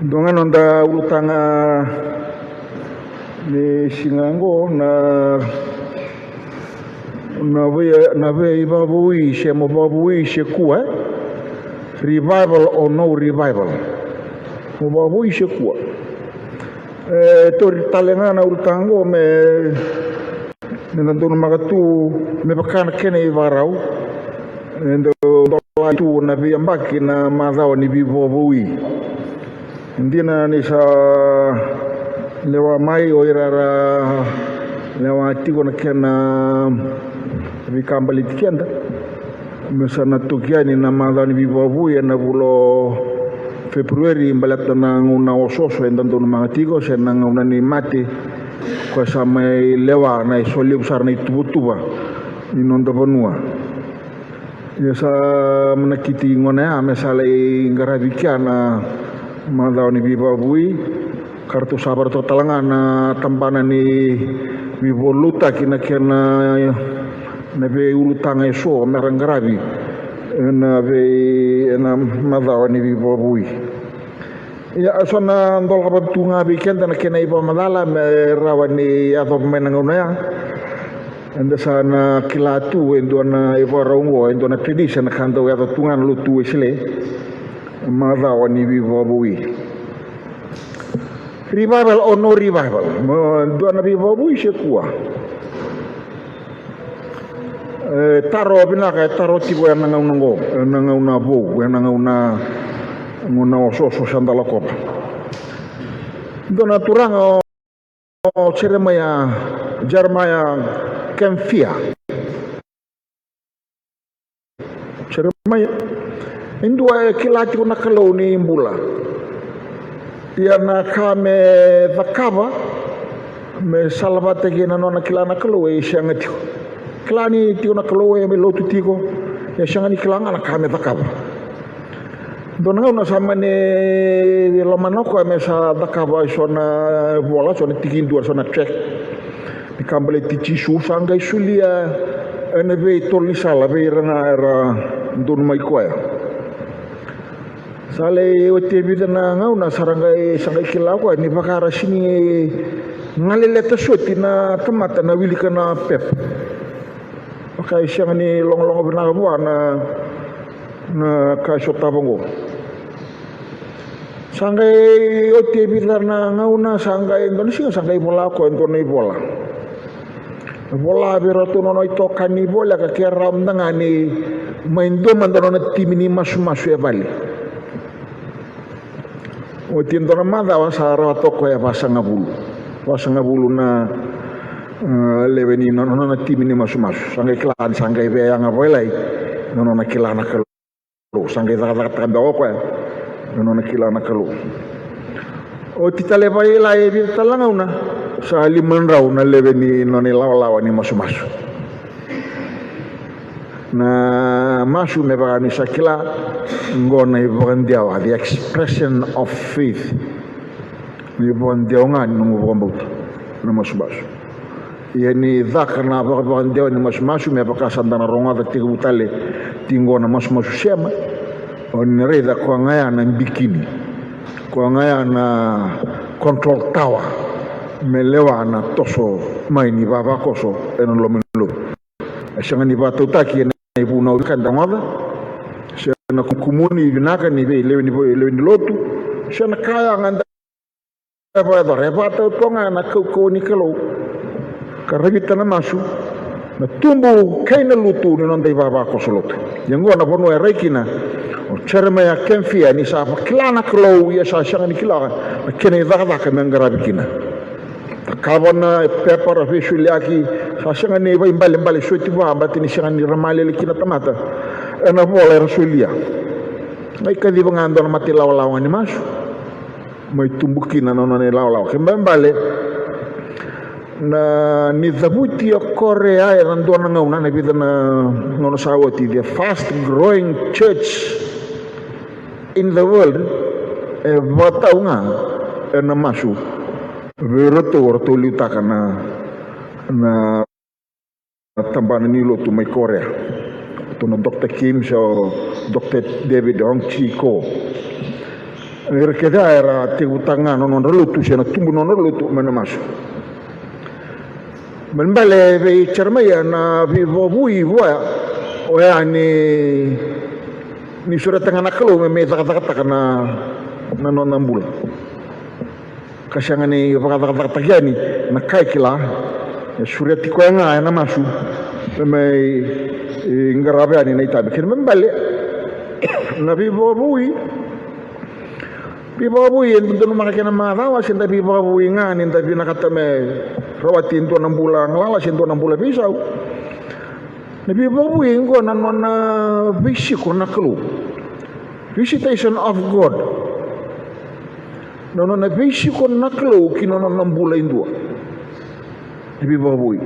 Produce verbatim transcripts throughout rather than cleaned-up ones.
Dua ga noda ulutaga ni siga oqo na, na vei, na veivakavoui se mo vakavoui se kua, e? Revival or no revival. Mo vakavoui se kua. E tauri tale ga na ulutaga oqo me, me da donumaka tu me vaka na kena ivakarau. E dau dola tu na veiyabaki na macawa ni veivakavoui. Dina ni sa lewa mai o ira era lewa tiko na kena veika baleti keda. Me sa na toki yani na macawa ni veivakavoui ena vula o February baleta na gauna osooso eda donumaka tiko se na gauna ni mate. Koya sa mai lewa na eso levu sara na ituvatuva ni noda vanua. Ia sa manakiti gona ya me sa lai qaravi kea na macawa ni veivakavoui. Ka ratou sa vakarautaka tale ga na tabana ni veivakalotutaki na kena, na veiulutaga eso me ra qaravi ena vei, ena macawa ni veivakavoui. Ia, e so na dolava tu ga vei keda na kena ivakamacala me rawa ni yacova mai na gauna ya. Eda sa na kila tu e dua na ivakarau oqo, e dua na tradition ka dau yaco tu ga na lotu Wesele. Macawa ni veivakavoui. Revival or no revival? Mo dua na veivakavoui se kua? E taro vinaka, e taro tiko ena gauna oqo, ena gauna vou, ena gauna, gauna osooso sa da lakova. Dua na turaga o, o Jeremaia, Jeremaia Kemfia. Jeremaia e dua e kila tiko na Kalou ni bula. Ia na ka me cakava me salavata kei na nona kila na Kalou e sega tiko. Kila ni tiko na Kalou, e mai lotu tiko, e sega ni kila ga na ka me cakava. Dua na gauna sa mani lomana o koya me sa cakava e so na vola, so na tikidua, so na tract ni ka baleti Jisu, sa qai solia ena veitolo ni sala vei ira ga era donu mai koya. Sa lai oti e vica na gauna sa ra qai, sa qai kila o koya ni vaka ra sini galeleta soti na tamata na wilika na pepa. Vaka e sega ni logologo vinaka vua na, na ka e sotava oqo. Sa qai oti e vica na gauna, sa qai dua na siga sa qai vola o koya e dua na ivola. Vola vei iratou na nona itokani voleka ke rawa mada ga ni mai dua mada na nona timi ni masumasu e vale. Oti e dua na macawa sa rawata o koya e vasagavulu, vasagavulu na, e, lewe ni nona, nona timi ni masumasu. Sa qai kila ni sa qai veiyaga vakalailai na nona kila na Kalou. Sa qai cakacakataka beka o koya na nona kila na Kalou. Oti tale vakalailai e vica tale na gauna, sa lima na drau na lewe ni nona ilawalawa ni masumasu. Na masu me vaka ni sa kila, oqo na ivakadewa, the expression of faith. Na ivakadewa ga ni nomu vakabauta na masumasu. Ia ni caka na vakavakadewa ni masumasu me vaka sa da na rogoca tekivu tale tiko na masumasu sema. O ni na raica koya ga ya na bikini, koya ga ya na control tower me lewa na toso mai ni vavakoso ena loma ni lotu. E sega ni vakatautaki ena ivunau vaka eda rogoca, se na kumuni vinaka ni vei lewe ni, lewe ni lotu, se na ka ya ga eda vakayacora. E vakatautauvata ga na kaukauwa ni Kalou ka ravita na masu, na tubu kei na lutu ni noda ivavakoso lotu. Ia oqo na vanua e rai kina o Jeremaia Kemfia ni sa vakila na Kalou, ia sa sega ni kila na kena icakacaka me qaravi kina. Cakava na pepa ra veisoliyaki, sa sega ni vakaibalebale soti vua, baleta ni sega ni ra malele kina tamata ena vola era solia. Qai kaciva ga e dua na mata ilawalawa ga ni masu, mai tubu kina na nona ilawalawa. Kena ibalebale, na, ni cavuti o Korea ena dua na gauna, na vica na gauna sa oti, the fast growing church in the world, e vakatau ga ena masu vei iratou, ratou liutaka na, na tabana ni lotu mai Korea. Ratou na Doctor Kim se o Doctor David Hong Chi Ko. Ira kece a era tekivutaka ga na nodra lotu se na tubu na nodra lotu mai na masu. Balebale vei Jeremaia na veivakavoui vua oya ni, ni sureta ga na Kalou me mai cakacakataka na, na nona bula. Ka sega ni vakacakacakataki yani na ka e kila, e sureti koya ga ena masu me mai, e, qarava yani na itavi. Kena balebale na veivakavoui, veivakavoui e dodonu maka kena macawa, se da veivakavoui ga ni da vinakata me rawati e dua na bula galala se dua na bula veisau. Na veivakavoui oqo na nona veisiko na Kalou. Visitation of God. Na nona veisiko na Kalou ki na nona bula e dua. Na veivakavoui.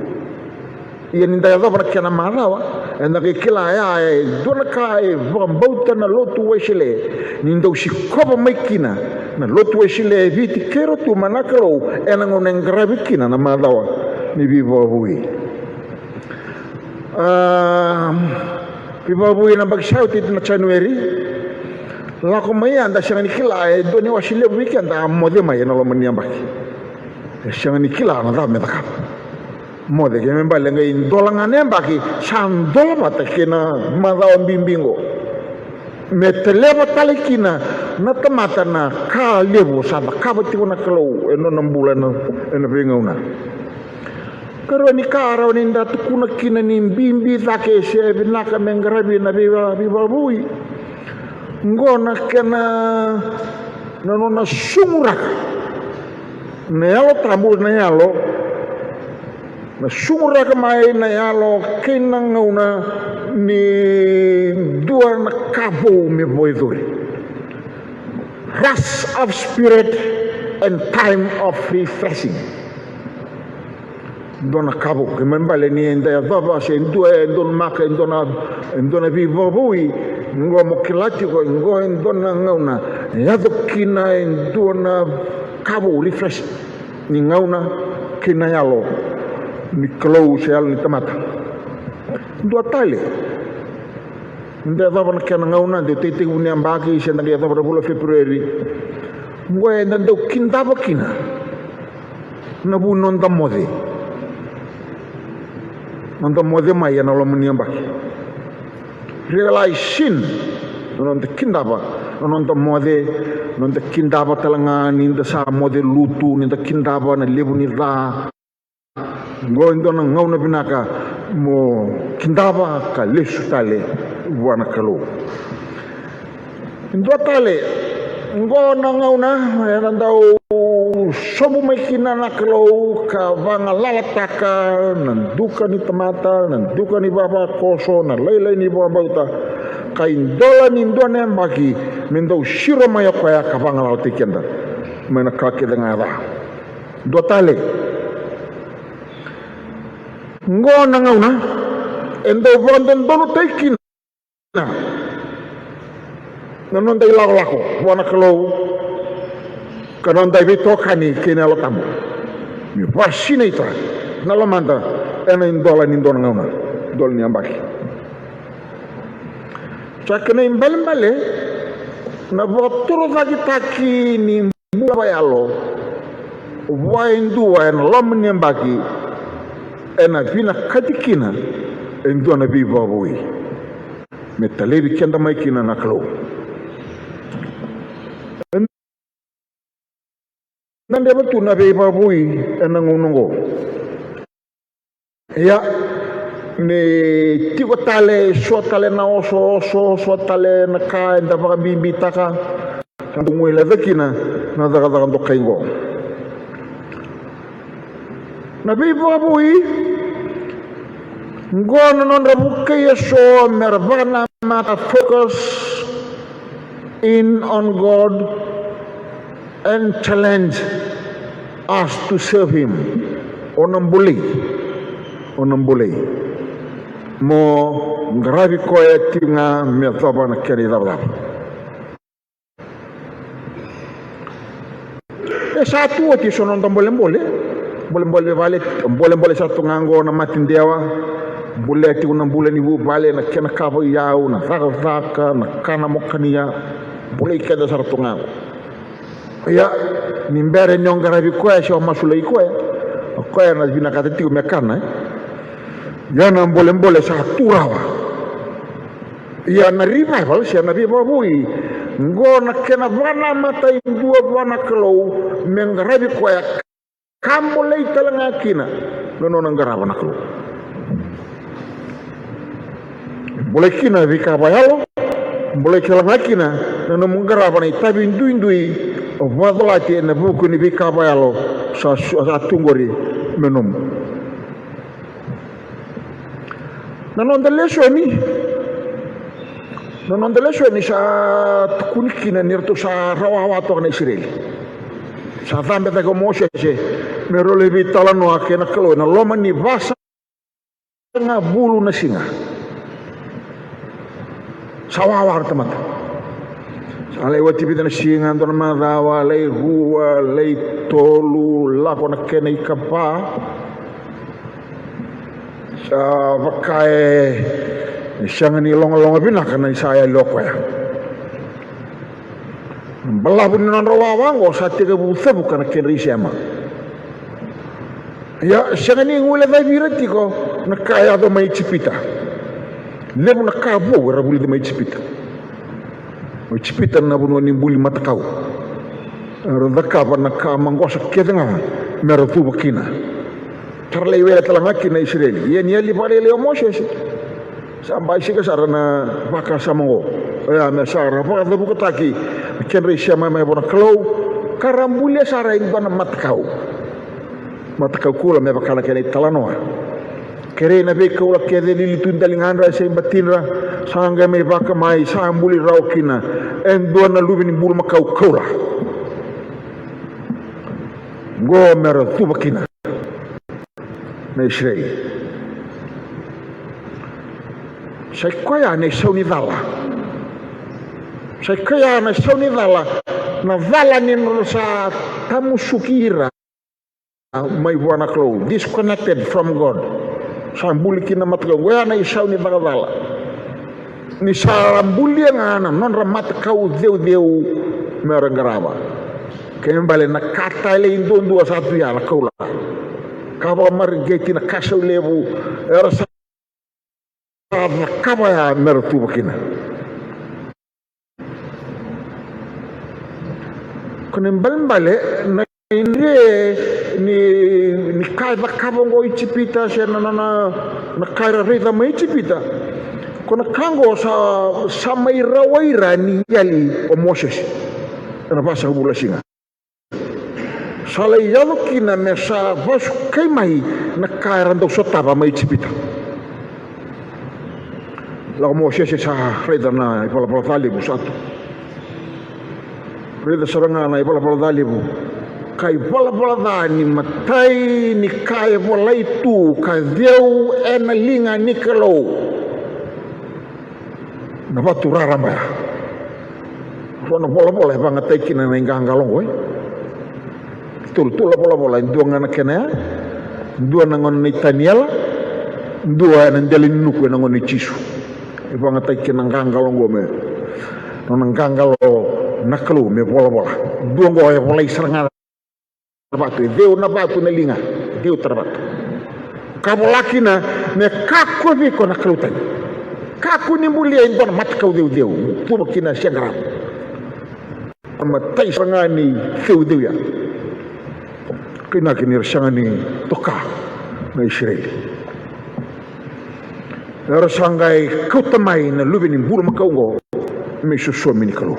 Ia ni da yacova na kena macawa, eda qai kila ya e dua na ka e vakabauta na lotu Wesele ni dau sikova mai kina na lotu Wesele e Viti kei Rotuma na Kalou ena gauna e qaravi kina na macawa ni veivakavoui. A, veivakavoui na yabaki sa oti na January. Lako mai ya da sega ni kila e dua na iwase levu vei keda a moce mai ena loma ni yabaki. E sega ni kila na cava me cakava. Moce, kena balebale qai dola ga na yabaki, sa dola vata kei na macawa bibi oqo. Me taleva tale kina na tamata na ka levu sa cakava tiko na Kalou ena nona bula ena, ena veigauna. Karua ni ka rawa ni da tukuna kina ni bibi cake se vinaka me qaravi na veiva-, veivakavoui. Oqo na kena, na nona suguraka na Yalo Tabu, na Yalo, na suguraka mai na Yalo kei na gauna ni dua na ka vou me vakayacori. Rush of spirit and time of refreshing. Dua na ka vou, kena balebale ni da yacova se dua e donumaka e dua na, e dua na veivakavoui, oqo mo kila tiko oqo e dua na gauna e yaco kina e dua na ka vou, refresh, ni gauna kei na yalo ni Kalou se yalo ni tamata. Dua tale, ni da yacova na kena gauna, dau tekitekivu ni yabaki se da qai yacova na vula o Feperueri. Oqo eda dau kidava kina na vu ni noda moce. Noda moce mai ena loma ni yabaki. Realizing na noda kidava na noda moce, noda kidava tale ga ni da sa moce lutu, ni da kidava na levu ni ca. Oqo e dua na gauna vinaka mo kidava ka lesu tale vua na Kalou. Dua tale, oqo na gauna ena dau sobu mai kina na Kalou ka vagalalataka na duka ni tamata, na duka ni vavakoso, na lailai ni vakabauta, ka idola ni dua na yabaki me dau siro mai o koya ka vagalalataki keda mai na ka kece ga e ca. Dua tale, oqo na gauna e dau vakadodonutaki kina na noda ilakolako vua na Kalou ka noda iveitokani kei na Yalo Tabu. Ni vakasinaita na lomada ena idola ni dua na gauna, idola ni yabaki. Sa kena ibalebale na vakatorocaketaki ni bula vakayalo vua e dua ena loma ni yabaki ena vinakati kina e dua na veivakavoui me talevi keda mai kina na Kalou. Na dreva tu na veivakavoui ena gauna oqo. Ia, ni tiko tale e so tale na osooso, so tale na ka eda vakabibitaka, sa dau guileca kina na cakacaka dokai oqo. Na veivakavoui oqo na nodra vukei eso mera vakanamata, focus in on God and challenge us to serve Him. O na bolei, o na bolei mo qaravi koya tiko ga me yacova na kena icavacava. E sa tu oti eso na noda bolebole, bolebole vale, bolebole sara tu ga oqo na matedewa, bolea tiko na bula ni vuvale, na kena ka vakaiyau, na cakacaka, na kana mo kania, bolei keda sara tu ga oqo. Ia, ni bera ni o qaravi koya se o masulaki koya, o koya na vinakata tiko me kana, e? Ia na bolebole sa tu rawa. Ia na revival se na veivakavoui, qo na kena vakanamata e dua vua na Kalou me qaravi koya, ka bolei tale ga kina na nona qarava na Kalou. Bolei kina na veika vakayalo, bolei tale ga kina na nomu qarava na itavi duidui o vakacolati ena vuku ni veika vakayalo sa, sa tu qori me nomu. Na noda lesoni, na noda lesoni sa tukuni kina ni ratou sa rawawa toka na Isireli. Sa cabe cake o Mosese me rau lai veitalanoa kei na Kalou ena loma ni vasagavulu na siga. Sa wawa na tamata. Sa lai oti vica na siga, dua na macawa, lai rua, lai tolu, lako na kena ikava. Sa vaka e sega ni logaloga vinaka ni sa yali o koya. Balavu ni nodra wawa oqo sa tekivu cavuka na kedra isema. Ia, sega ni guilecavi ira tiko na ka e yaco mai Ijipita. Levu na ka vou era vulica mai Ijipita. O Ijipita na vanua ni buli matakau. Era cakava na ka maqosa kece ga mera cuva kina. Sa ra lai wele tale ga kina na Isireli. Ia ni yali vakalailai o Mosese, sa basika sara na vakasama oqo. Oya me sa ra vakacavukataki na kedra isema mai vua na Kalou, ka ra bulia sara e dua na matakau. Matakau koula me vaka na kena italanoa. Kerei na veikoula kece, lili tu daligadra se batidra, sa qai mai vakamai, sa buli rawa kina e dua na luve ni bulumakau koula. Qo mera cuva kina na Isireli. Sa i koya na isau ni cala. Sa i koya na isau ni cala, na cala ni nodra sa tamusuki ira mai vua na Kalou, disconnected from God. Sa buli kina na matakau, oya na isau ni cakacala. Ni sa ra bulia ga na nodra matakau ceuceu mera qarava. Kena ibalebale na ka talei duadua sa tu ya na koula. Ka vakamareqeti, na ka sau levu, era sa cakava ya mera cuva kina. Kena ibalebale na idre ni, ni ka e cakava oqo o Ijipita, se na, na, na, na ka era raica mai Ijipita. Ko na ka oqo sa, sa mai rawai ira ni yali o Mosese ena vasagavulu na siga. Sa lai yaco kina me sa vasukai mai na ka era dau sotava mai Ijipita. Lako Mosese sa raica na ivalavala ca levu sa tu. Raica sara ga na ivalavala ca levu. Ka ivalavala ca ni matai ni ka e volai tu ka ceu ena liga ni Kalou. Na vatu raraba ya. Rua na volavola e vakayagataki kina na iqaqalo oqo, e. Tolu, tolu na volavola, e dua ga na kena ya, dua na gauna nei Taniela, dua ena dela ni nuku ena gauna nei Jisu. E vakayagataki kina na iqaqalo oqo me, nona iqaqalo na Kalou me volavola. Dua oqo e volai sara ga na vatu, e ceu na vatu na liga, ceu tara vatu. Ka vola kina me kakua vei iko na kalou tani. Kakua ni bulia e dua na matakau ceuceu, cuva kina se qarava. Matai sara ga ni ceuceu ya. Kainaki ni ra sega ni toka na Isireli. Era sa qai kauta mai na luve ni bulumakau oqo me isosomi ni Kalou.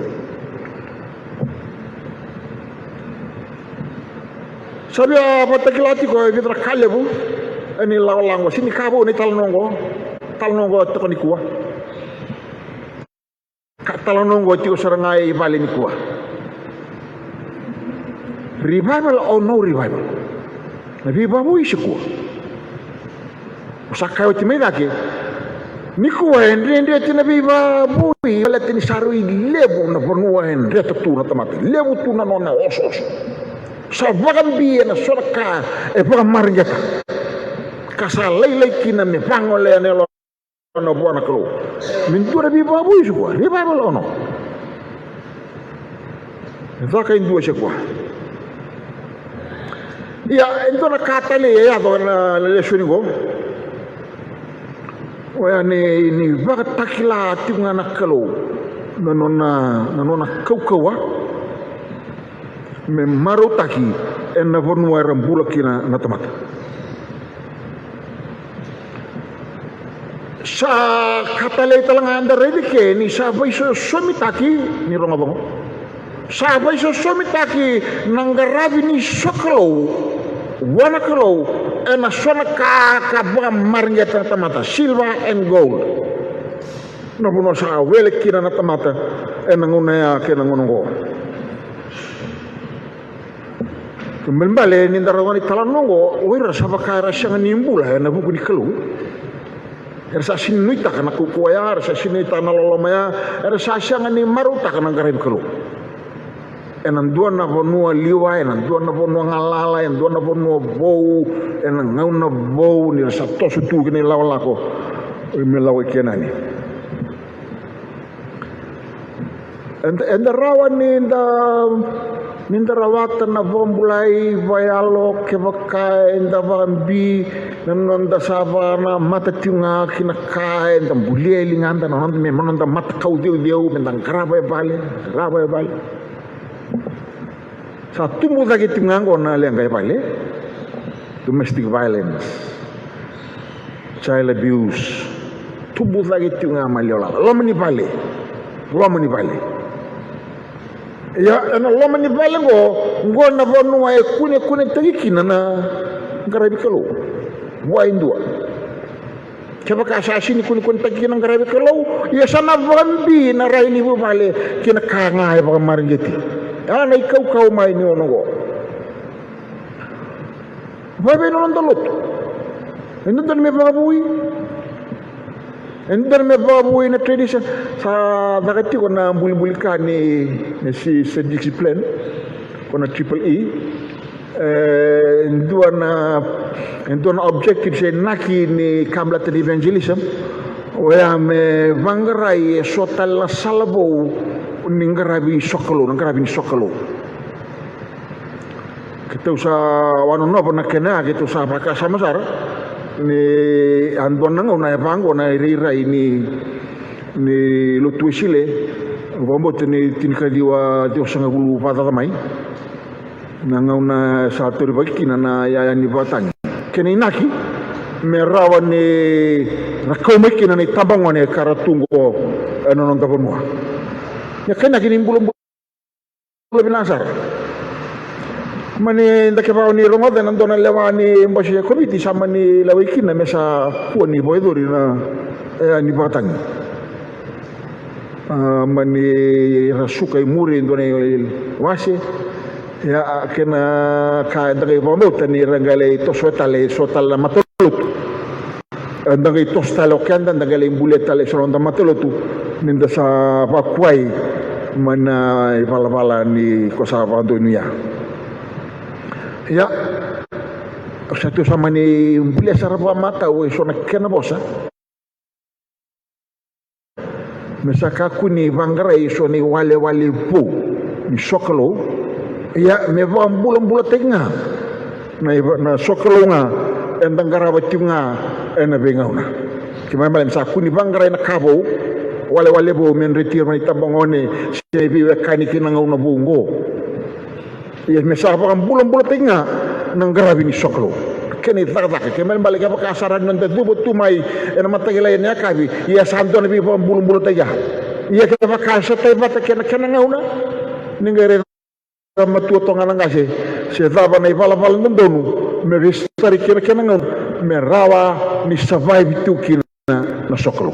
Sa via vakatakila tiko e vica na ka levu ena ilakolako, se ni ka vou na italanoa oqo. Talanoa oqo toka nikua. Ka talanoa oqo tiko sara ga e vale nikua. Revival or no revival. Na veivakavoui se kua. Au sa kaya oti mai cake, nikua e dredre tu na veivakavoui, baleta ni sa rui levu na vanua e dreta tu na tamata, levu tu na nona osooso. Sa vakabi ena so na ka e vakamareqeta, ka sa lailai kina me vagolea na yalo na vua na Kalou. Me dua na veivakavoui se kua, revival or no. Caka e dua se kua. Ia, e dua na ka tale e yaco ena lesoni qo. Oya ni, ni vakatakila tiko ga na Kalou na nona, na nona kaukauwa me marautaki ena vanua era bula kina na tamata. Sa ka talei tale ga eda raica ke ni sa vaisosomitaki, ni rogoca qo. Sa vaisosomitaki na qaravi ni sokalou vua na Kalou ena so na ka ka vakamareqeta na tamata, silver and gold. Na vanua sa wele kina na tamata ena gauna ya kei na gauna oqo. Kena ibalebale ni da raica na italanoa oqo, o ira sa vaka era sega ni bula ena vuku ni Kalou. Era sa sega ni nuitaka na kaukauwa ya, era sa sega ni nuitaka na loloma ya, era sa sega ni marautaka na qaravi Kalou. Ena dua na vanua liwa, ena dua na vanua galala, ena dua na vanua vou, ena gauna vou, ni ra sa toso tu kina ilakolako me lako i Kenani. Eda, eda rawa ni da, ni da rawata na vakabulai vakayalo kevaka eda vakabi na noda sa vakanamata tiko ga ki na ka eda bulia e ligada, na noda, me, me noda matakau ceuceu, me da qarava e vale, qarava e vale. Sa tubu cake tiko ga oqo na leqa i vale, domestic violence, child abuse. Tubu cake tiko ga maliwa lala. Loma ni vale. Loma ni vale. Ia, ena loma ni vale oqo, oqo na vanua e kunekunetaki kina na qaravi Kalou vua e dua. Kevaka sa sega ni kunekunetaki kina na qaravi Kalou, ia sa na vakabi na rai ni vuvale ki na ka ga e vakamareqeti. A na ikaukau mai ni ono oqo. Vavei na noda lotu? E dodonu me vakavoui? E dodonu me vakavoui na tradition? Sa caka tiko na bulibuli ka ni, ni si, se discipline, ko na triple E. E dua na, e dua na objective se inaki ni ka baleta ni evangelism, oya me vaqarai e so tale na sala vou ni qaravi sokalou, na qaravi ni sokalou. Keitou sa wanonova na kena, keitou sa vakasama sara ni a dua na gauna e vaqo na irairai ni, ni lotu Wesele, vakabauta ni tinikaciwa ciwasagavulu vakacaca mai. Na gauna sa taurivaki kina na iyaya ni vakatagi. Kena inaki me rawa ni ra kau mai kina na itabagone ka ra tu qo ena noda vanua. Ia ka inaki ni bulabula vinaka sara. Mani da kevaka ni rogoca ena dua na lewa ni bose ko Viti sa mani lewai kina me sa kua ni vakayacori na iyaya ni vakatagi. A, mani ra suka i muri e dua na iwase. Ia, a, kena ka eda qai vakabauta ni ra qai lai toso tale e so tale na matalotu. Eda qai toso tale o keda, eda qai lai bulia tale e so na noda matalotu ni da sa vakuai mai na ivalavala ni ko sa vakadonuya. Ia, o sa tu sa mani bulia sara vakamatau e so na kena vosa. Me sa kakua ni vaqarai e so na iwalewale vou ni sokalou. Ia me vakabulabulataki ga na iva-, na sokalou ga eda qarava tiko ga ena veigauna. Kena ibalebale me sa kua ni vaqarai na ka vou, walewale vou me dreti ira mai na itabagone se veiwekani ki na gauna vou oqo. Ia me sa vakabulabulataki ga na qaravi ni sokalou. Kena icakacaka, kena ibalebale kevaka sara ni noda cuva tu mai ena mataka lailai ena yakavi, ia sa dua na veivakabulabulataki ya. Ia kevaka sa tai vata kei na kena gauna, ni qai raica matua toka ga na qase se cava na ivalavala dodonu me veisitari kei na kena gauna me rawa ni survive tu kina na sokalou.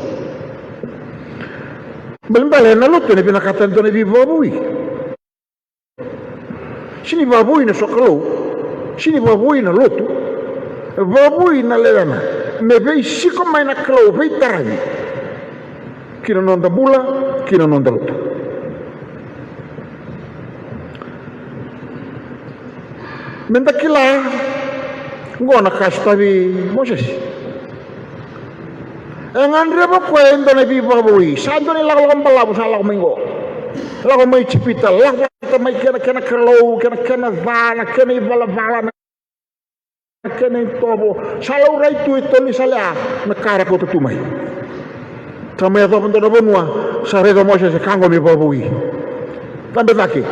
Balebale na lotu ena vinakata e dua na veivakavoui. Sega ni vakavoui na sokalou, sega ni vakavoui na lotu, vakavoui na lewena me veisiko mai na Kalou veitaravi ki na noda bula, ki na noda lotu. Me da kila oqo na ka sotavi Mosese. E gadreva o koya e dua na veivakavoui, sa dua na ilakolako balavu sa lako mai oqo. Lako mai Ijipita, lako vata mai kei na kena kalou, kei na kena ca, na kena ivalavala, na kena itovo. Sa laurai tu e tolu ni sala ya na ka era kauta tu mai. Sa mai yacova dua na vanua, sa raica o Mosese, ka qo me vakavoui. Cabe cake,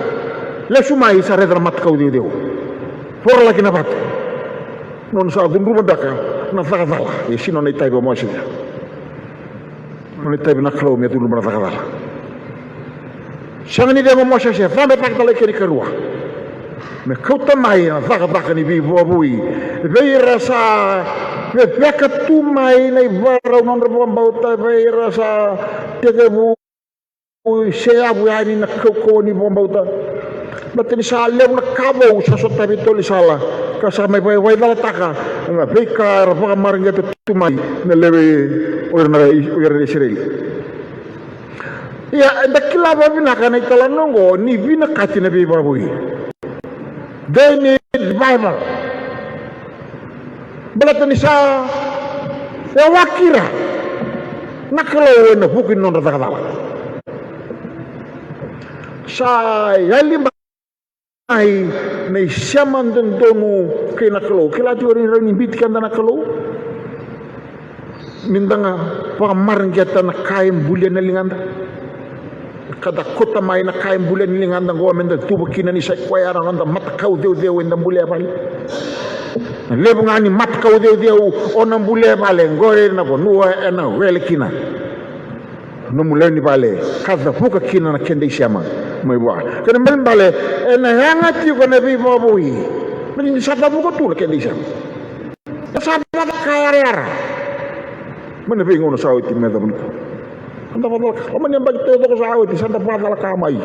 lesu mai, sa raica na matakau ceuceu. Vorolaki na vatu. Nona sa cudruva beka na caka cala. E sega ni nona itavi o Mosese. Nona itavi na Kalou me cudruva na caka cala. Sega ni cegu o Mosese, cabe cake tale kena ikarua. Me kauta mai na cakacaka ni veivakavoui vei ira sa veveka tu mai na ivakarau nodra vakabauta, vei ira sa tekivu seyavu yani na kaukauwa ni vakabauta. Baleta ni sa levu na ka vou sa sotavi e tolu ni sala, ka sa mai vakaveivacalataka na veika era vakamareqeta tu mai na lewe o ira na, o ira na Isireli. Ia, eda kila vakavinaka na italanoa oqo ni vinakati na veivakavoui. They need revival. Baleta ni sa yawaki ira na Kalou ena vuku ni nodra caka cala. Sa yali mai na isema dodonu kei na Kalou. Kila tiko ni rawa ni biuti keda na Kalou. Ni da ga vakamareqeta na ka e bulia na ligada. Ka da kauta mai na ka e bulia na ligada oqo me da cuva kina ni sa i koya na noda matakau ceuceu eda bulia e vale. Na levu ga ni matakau ceuceu o na bulia e vale, qori na vanua ena wele kina. Nomu lewe ni vale, ka cavuka kina na keda isema mai vua. Kena ibalebale, ena yaga tiko na veivakavoui. Baleta ni sa cavuka tu na keda isema. Da sa vakayarayara mai na veigauna sa oti me yacova nikua. Da vakacalaka, loma ni yabaki taucoko sa oti, sa da vakacalaka mai.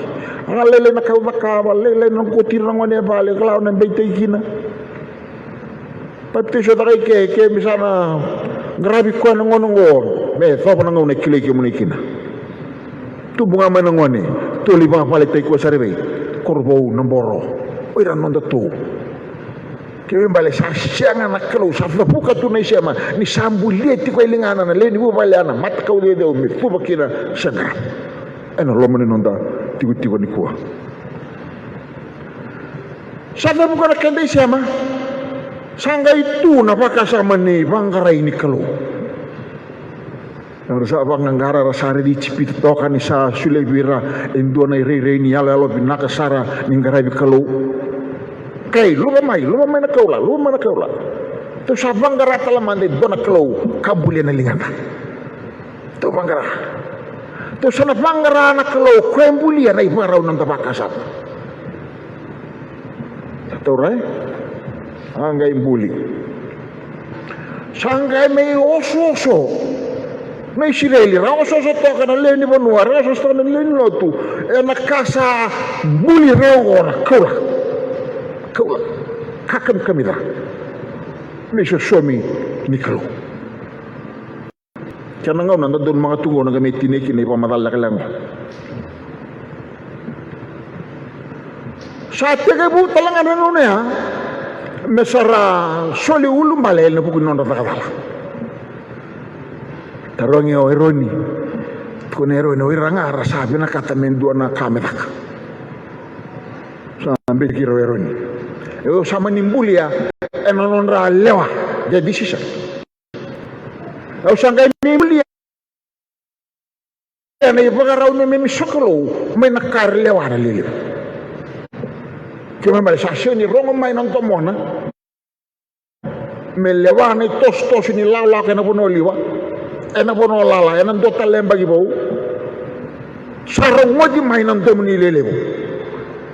A lailai na ka au cakava, lailai na noqu kauti ira na gone e vale, kila au na beitaki kina. Papitaiso caka i ke, ke me sa na qaravi koya na gone oqo, me yacova na gauna e kilai kemuni kina. Tubu ga mai na gone, toli vakavaletaki koya sara vei Korovou, Naboro, o ira na noda tou. Kena ibalebale sa sega na Kalou, sa cavuka tu na isema ni sa bulia tiko e ligana na lewe ni vuvale ya na matakau ceuceu me cuva kina, sega. Ena loma ni noda tikotiko nikua. Sa cavuka na keda isema, sa qai tu na vakasama ni vaqarai ni Kalou. Era sa vaqaqara, era sa raici Ijipita toka ni sa solia vei ira e dua na irairai ni yaloyalo vinaka sara ni qaravi Kalou. Kai, luva mai, luva mai na kaula, luva mai na kaula. Tou sa vaqara tale mada e dua na Kalou ka bulia na ligada. Tou vaqara. Tou sa na vaqara na Kalou, koya e bulia na ivakarau ni noda vakasama. Sa taura, e? A qai buli. Sa qai mai osooso na Isireli, ra osooso toka na lewe ni vanua, ra osooso toka na lewe ni lotu. Ena ka sa buli rau oqo na kaula. Kaula. Ka kamikamica. Na isosomi ni Kalou. Kena gauna da donumaka tu qo na qai mai tinia kina ivakamacala lekaleka qo. Sa tekivu tale ga na gauna ya me sa ra soli ulubale ena vuku ni nodra cakacala. Tarogi o Eroni. Tukuna o Eroni, o ira ga ra sa vinakata me dua na ka me caka. Sa beitaki ira o Eroni. Au sa mani bulia ena nodra lewa, their decision. Au sa qai mai bulia ena ivakarau ni neimami sokalou mai na ka era lewa na lelevu. Kena ibalebale sa sega ni rogo mai na domona me lewa na itosotoso ni lakolako ena vanua liwa, ena vanua lala, ena dua tale na yabaki vou. Sa rogoci mai na domo ni lelevu.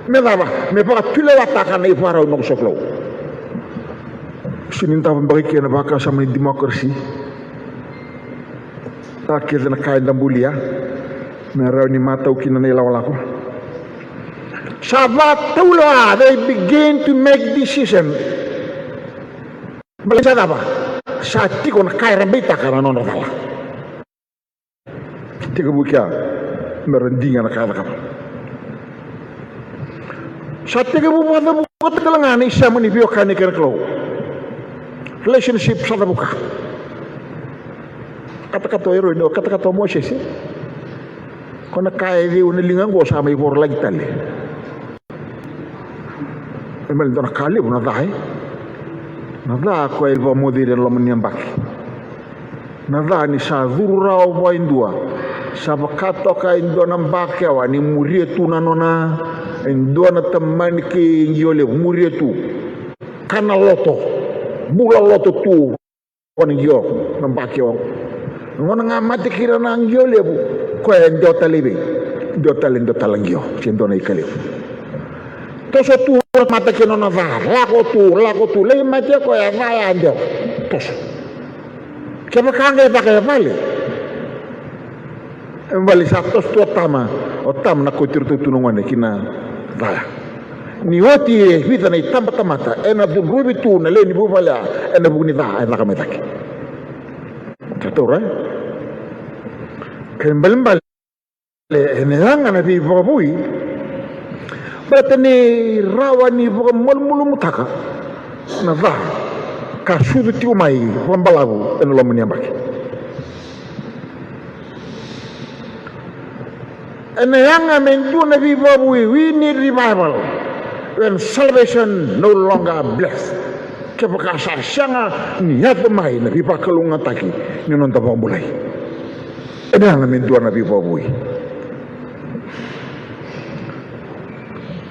Me cava? Me vakatulewataka na ivakarau ni noqu sokalou. Sega ni davo beka i ke na vakasama ni democracy. A kece na ka eda bulia me rawa ni matau kina na ilakolako. Sa vakataulewa, they begin to make decision. Baleta sa cava? Sa tiko na ka era beitaka na nodra cala. Tekivu kea me ra diga na ka e cakava. Sa tekivu vakacavukataki tale ga na isema ni veiwekani kei na Kalou. Relationship sa cavuka. Katakata o Eroni, o katakata o Mosese. Ko na ka e ceu na liga oqo sa mai vorolaki tale. Kena ibalebale dua na ka levu na ca, e? Na ca koya e vakamoce ira ena loma ni yabaki. Na ca ni sa curu rawa vua e dua, sa vaka toka e dua na bakewa ni muria tu na nona, e dua na tamani kei qio levu, muria tu. Kana loto, bula loto tu. Ko na qio na bakewa. Na gauna ga mate kina na qio levu, koya e dua tale i vei? Dua tale, dua tale na qio se dua na ika levu. Toso tu na mata kei na nona ca, lako tu, lako tu, lai mate koya, ca ya dua. Toso. Kevaka ga e caka e vale, e vale sa toso tu o tama, o tama na kauti iratou tu na gone ki na ca ya. Ni oti e vica na itabatamata ena cudruvi tu na lewe ni vuvale ya ena vuku ni ca e caka mai cake. Sa taura, e? Kena ibalebale ena yaga na veivakavoui, baleta ni rawa ni vakamalumalumutaka na ca ka sucu tiko mai vakabalavu ena loma ni yabaki. Ena yaga me dua na veivakavoui, we need revival when salvation no longer blessed. Kevaka sa sega ni yaco mai na veivakalougatataki ni noda vakabulai, ena yaga me dua na veivakavoui.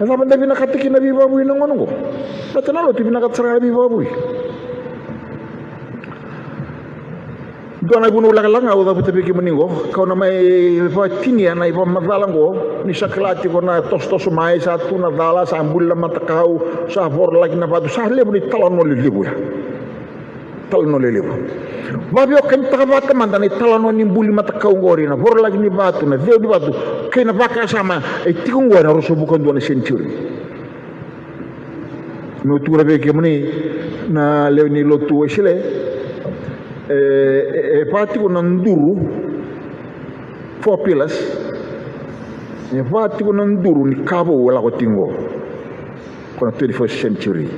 Na cava eda vinakata kina na veivakavoui na gauna oqo? Baleta na lotu e vinakata sara ga na veivakavoui. Dua na ivunau lakalaka ga au cavuta vei kemuni oqo, kau na mai vakatinia na ivakamacala oqo, ni sa kila tiko na tosotoso mai, sa tu na cala, sa buli na matakau, sa vorolaki na vatu, sa levu na italanoa lelevu ya. Talanoa lelevu. Vakaveiokanitaka vata mada na italanoa ni buli matakau oqori, na vorolaki ni vatu, na ceu ni vatu, kei na vakasama e tiko oqo ena ruasagavulu ka dua na century. Meu tukuna vei kemuni na lewe ni lotu Wesele, e, e, e vaka tiko na duru, four pillars, e vaka tiko na duru ni ka vou e lako tiko oqo, ko na twenty-first century.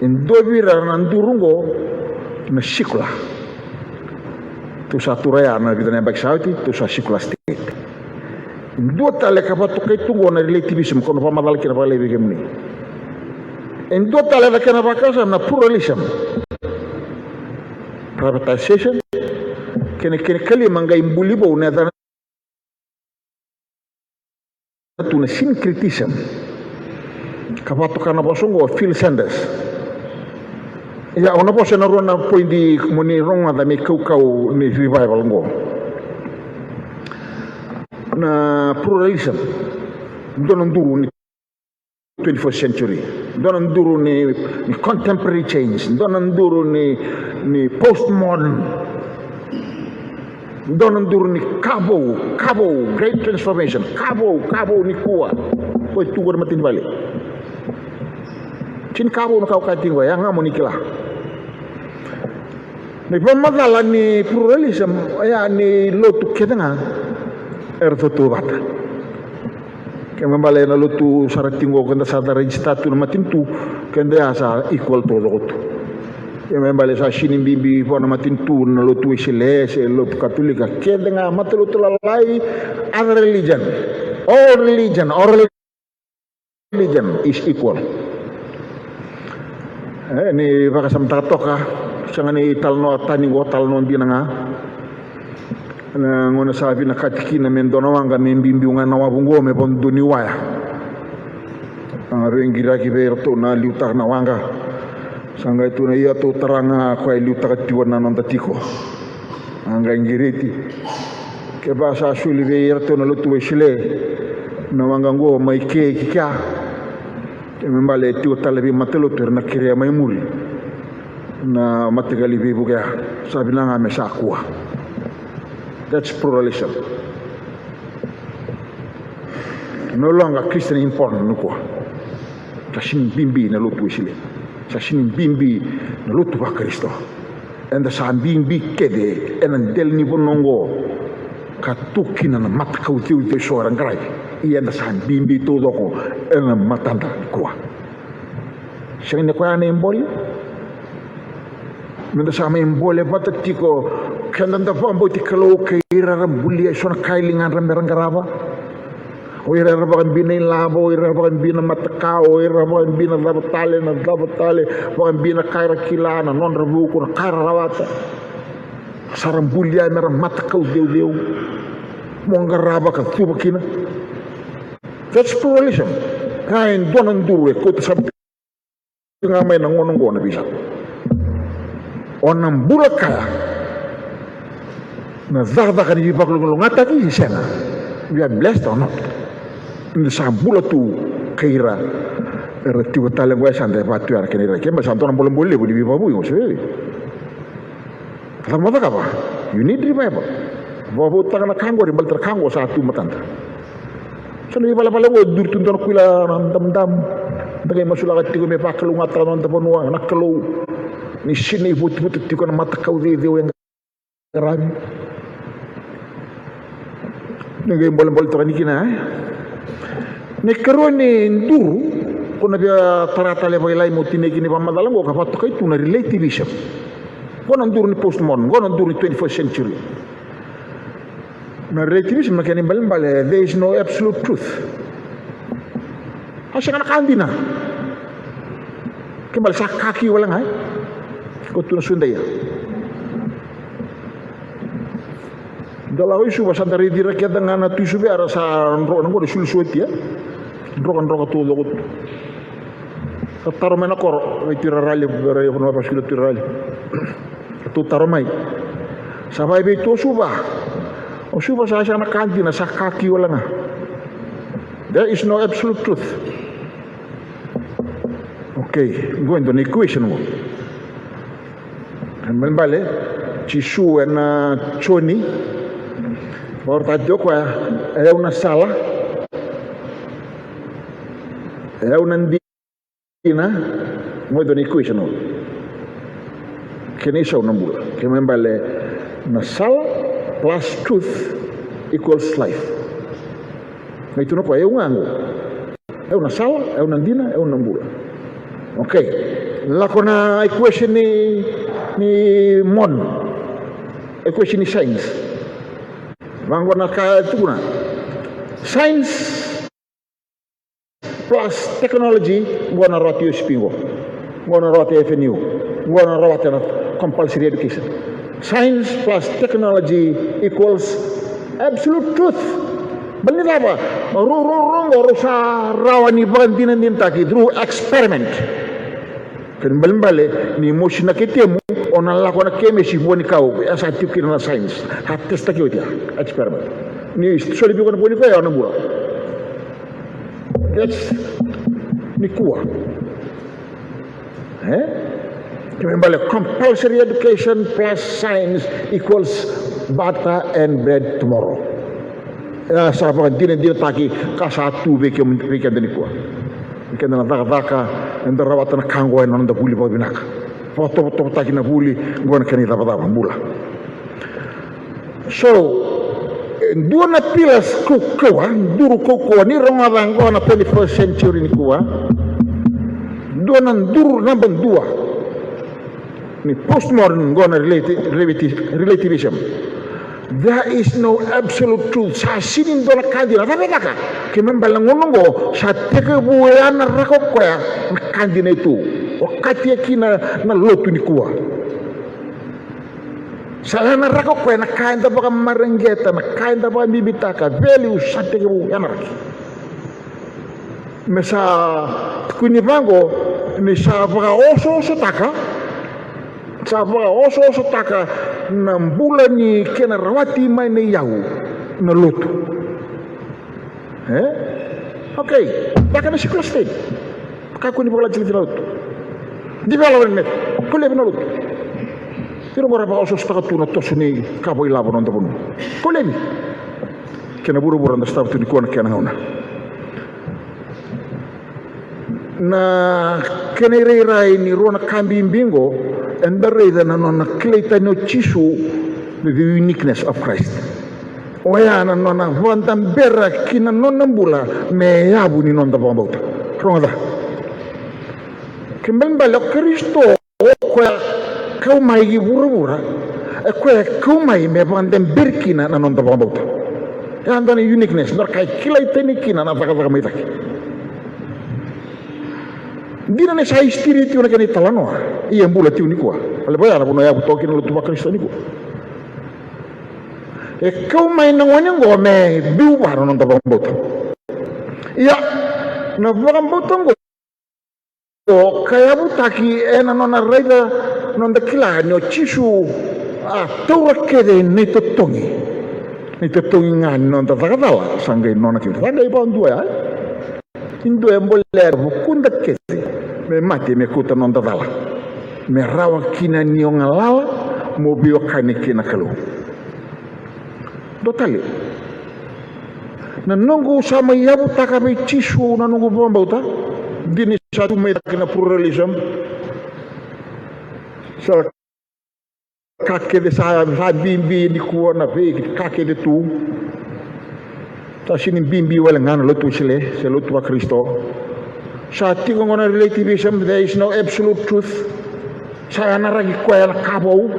E dua vei ira na duru oqo na secular. Tou sa tu ra ya na vica na yabaki sa oti, tou sa secular state. E dua tale ka vakatokai tu oqo na relativism, kau na vakamacala kina vakalevu vei kemuni. E dua tale na kena vakasama na pluralism, privatization, kena, kena ikalima qai buli vou na yacana tu na syncretism. Ka vakatoka na vosa oqo o Phil Sanders. Ia, au na vosa ena rua na poidi mo ni rogoca me kaukauwa ni revival oqo. Na pluralism, dua na duru ni twenty-first century, dua na duru ni, ni contemporary change, dua na duru ni, ni postmodern. Dua na duru ni ka vou, ka vou, great transformation, ka vou, ka vou nikua. Ko e tu qori matai ni vale. Tini ka vou na ka au kaya tiko, ya ga mo ni kila. Na ivakamacala ni pluralism, ya ni lotu kece ga era tautauvata. Kena ibalebale na lotu sara tiko oqo keda sa register tu na matanitu, keda ya sa equal taucoko tu. Kena ibalebale sa sini bibi vua na matanitu na lotu Wesele se lotu Katolika, kece ga matalotu lalai, other religion, all religion, all religion is equal. E, ni vakasamataka toka, sega ni talanoa tani oqo, talanoa dina ga. Na gauna sa vinakati kina me dua na waqa me biubiu ga na wavu oqo me vakadua ni waya. A veiqiraki vei iratou na liutaka na waqa. Sa qai tukuna, ia tou tara ga koya e liutaka tiko na noda tiko. A qai qiriti. Kevaka sa soli vei iratou na lotu Wesele na waqa oqo mai ke ki kea, kena ibalebale e tiko tale vei matalotu era na kerea mai muri na mataqali veivuke ya. Sa vinaka ga me sa kua. That's pluralism. No longer Christian important nikua. Sa sini bibi na lotu Wesele. Sa sini bibi na lotu vaKarisito. Eda sa bibi kece ena dela ni vanua oqo ka tu kina na matakau ceuceu eso era qaravi. Ia eda sa bibi taucoko ena matada nikua. Sega ni koya na ibole. Meda sa mai bole vata tiko, keda da vakabauti Kalou kei ira era bulia eso na ka e ligadra mera qarava. O ira era vakabina ilavo, o ira era vakabina matakau, o ira era vakabina cava tale na cava tale, vakabina ka era kila, na nodra vuku, na ka era rawata. Sa ra bulia me ra matakau ceuceu. Mo qarava ka cuva kina. That's pluralism. Ka e dua na duru e kauta sa ga mai na gauna oqo na veisau. O na bula kaya na cakacaka ni veivakalougatataki se sega. We are blessed or not. Ni sa bula tu kei ira era tiko tale oqo e sa da e vatu ya na kena ira. Keba sa dua na bolebole levu ni veivakavoui oqo se vei. Cava mo cakava? You need revival. Vakavoutaka na ka oqori baleta na ka oqo sa tu matada. Sa na ivalavala oqo e duri tu dua na kuila na damudamu. Da qai masulaka tiko me vakalougatataka na noda vanua na Kalou. Ni sinai votivoti tiko na matakau ceuceu e qaravi. Ni qai bolebole toka ni kina, e? Ni karua ni duru, ko na via tara tale vakailai mo tinai kina vakamacala oqo ka vakatokai tu na relativism. Ko na duru ni postmodern, ko na duru ni twenty-first century. Na relativism na kena ibalebale, there is no absolute truth. A sega na ka dina. Ke bale sa ka ki wale ga, e? Ko tu na sudaia. Da lako i Suva sa da raici ira kece ga na Tui Suva era sa dro na qori sulu soti, e? Drokadroka tu loko tu. Sa taro mai na koro vei Tui Rarali, vei Vanua Vasikula Tui Rarali. Sa tu taro mai. Sa vai vei tu o Suva. O Suva sa sa na ka dina sa ka ki wale ga. There is no absolute truth. Okay, qo e dua na equation qo. Balebale, Jisu ena Joni, vakaraitaka tiko o koya, e au na sala, e au na dina, qo e dua na equation qo. Kena isau na bula. Kena ibalebale na sala plus truth equals life. Mai tu na koya, e au ga qo. E au na sala, e au na dina, e au na bula. Okay. Lako na equation ni, ni modern. Equation ni science. Vaqo na ka e tukuna. Science plus technology, qo na rawati O S P qo. Qo na rawati F N U. Qo na rawati na compulsory education. Science plus technology equals absolute truth. Baleta ni cava? Rau, rau, rau, rau sa rawa ni vakadinadinataki through experiment. Kena ibalebale ni mosi na ketemu, o na lako na kemesi vua ni kau, e sa tiko kina na science. A testaki oti ya, experiment. Ni soli vei koya na vua ni kau, e au na bula. That's nikua. E? Kena ibalebale compulsory education plus science equals butter and bread tomorrow. E sa vakadinadinataki ka sa tu vei keda nikua. Vei keda na cakacaka, eda rawata na ka qo ena noda vuli vakavinaka. Vakatovotovotaki na vuli, qo na kena icavacava, bula. So, e dua na pillars kaukauwa, duru kaukauwa, ni rogoca qo na twenty-first century nikua. Dua na duru naba dua ni postmodern qo na relati-, relati-, relativism. There is no absolute truth. Sa sini dua na ka dina. Cava e caka? Kena ibalebale na gauna qo sa tekivu yanaraka o koya na ka dina e tu. Okati kina na lotu nikua. Sa yanaraka o koya na ka eda vakamareqeta, na ka eda vakabibitaka, values sa tekivu yanaraki. Me sa tukuni vaqo ni sa vakaosoosotaka, sa vakaosoosotaka na bula ni kena rawati mai na iyau na lotu. E? Okay, caka na secular state. Kakua ni vakalatilati na lotu. Development, kau laivi na lotu. Ira qo ra vakaosoosotaka tu na toso ni ka vakailavo na noda vanua. Kau laivi. Kena vuravura da sotava tu nikua na kena gauna. Na kena irairai ni rua na ka bibi qo, eda raica na nona kilai tani o Jisu, the uniqueness of Christ. Oya na nona vakadabera ki na nona bula me yavu ni noda vakabauta. Rogoca. Kena ibalebale o Karisito o koya kau mai ki vuravura, e koya kau mai me vakadaberi kina na noda vakabauta. E a dua na uniqueness, dua na ka e kilai tani kina na cakacaka mai cake. Dina ni sa history tiko na kena italanoa, ia e bula tiko nikua. Baleta ya na vanua e yavu toka kina na lotu vaKarisito nikua. E kau mai na gone oqo me biu vua na noda vakabauta. Ia, na vakabauta oqo ka yavutaki ena nona raica, noda kila ni o Jisu a taura kece na itotogi. Na itotogi ga ni noda caka cala, sa qai nona kina. Sa qai vakadua ya, e? Ni dua e bolea vukuda kece me mate me kauta noda cala, me rawa kina ni o galala mo veiwekani kei na Kalou. Dua tale, na noqu sa mai yavutaka vei Jisu na noqu vakabauta, dina ni sa tu mai cake na pluralism. Sa ka kece sa, sa bibi nikua na vei ka kece tu. Sa sini bibi wale ga na lotu Wesele se lotu vaKarisito. Sa tiko qo na relativism, there is no absolute truth. Sa yanaraki koya na ka vou.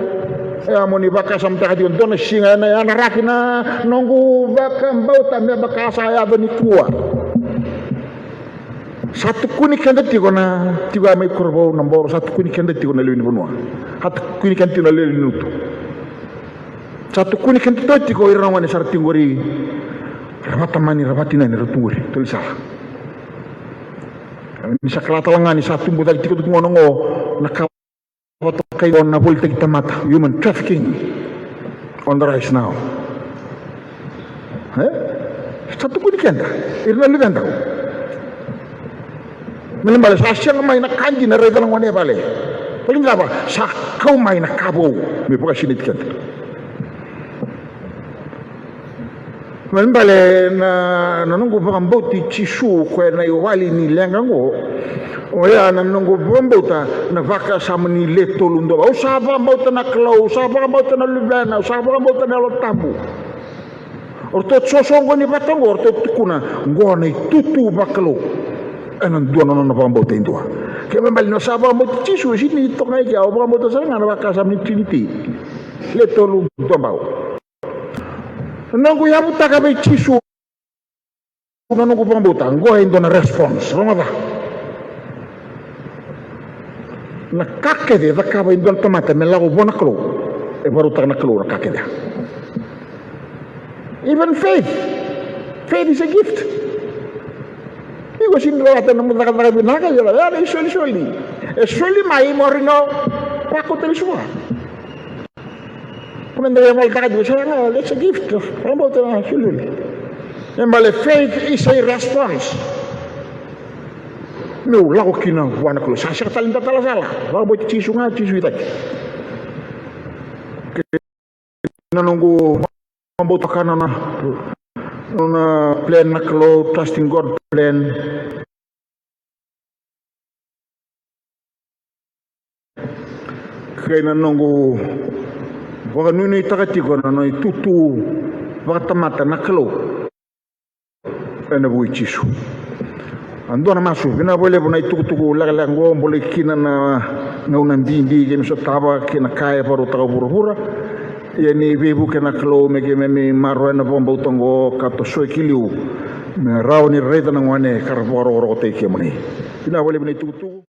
E a mo ni vakasamataka tiko dua na siga ena yanaraki na noqu vakabauta me vaka sa yaco nikua. Sa tukuni keda tiko na tiko ya mai Korovou, na Boro, sa tukuni keda tiko na lewe ni vanua. Sa tukuni keda tiko na lewe ni lotu. Sa tukuni keda tiko ira na gone sara tiko qori, ra vatamani, ra vatinani, ra tu qori, toli sara. Ni sa kila tale ga ni sa tubu cake tiko tu gona qo na ka vata kai na volitaki tamata, human trafficking on the rise now. E? Sa tukuni keda, ira na luveda. Baleta sa sega mai na ka dina raica na gone vale. Baleta sa kau mai na ka vou me vakasinaiti keda. Baleta na, na noqu vakabauti Jisu, koya na iwali ni leqa oqo. Oya na noqu vakabauta na vakasama ni le tolu dua. Au sa vakabauta na Kalou, au sa vakabauta na Luvena, au sa vakabauta na Yalo Tabu. O ratou soso oqo ni vata oqo, o ratou tukuna oqo na itutu vakalou. Ena dua na nona vakabauta e dua. Ke me baleta ni o sa vakabauti Jisu, e sini toka ga i kea, au vakabauta sara ga na vakasama ni Trinity. Le tolu dua bau. Na noqu yavutaka vei Jisu na noqu vakabauta, oqo e dua na response. Rogoca. Na ka kece e cakava e dua na tamata me lako vua na Kalou, e vakarautaka na Kalou na ka kece. Even faith. Faith is a gift. Iko sini rawata na nomu cakacaka vinaka, ia na isolisoli. E soli mai mo rawa ni o vakau tale sua. Ko me da yavaltaka tiko, sa yaga, that's a gift. Vakabauta na isolisoli. E bale, faith is a response. Meu lako kina vua na Kalou. Sa sega tale ni da talasala. Vakabauti Jisu ga, Jisu i cake. Na noqu vakabauta ka na nona, nona plan na Kalou, trusting God plan. Kei na noqu vakanuinuitaka tiko na nona itutu vakatamata na Kalou. Ena vuku i Jisu. A dua na masu, vinaka vakalevu na itukutuku lekaleka oqo, bolei kina na gauna bibi keimami sotava kei na ka e vakarautaka o vuravura. Ia ni veivuke na Kalou me keimami maroroya na vakabauta oqo ka tosoya ki liu, me rawa ni raica na gone ka ra vakarokorokotaki kemuni. Vinaka vakalevu na itukutuku.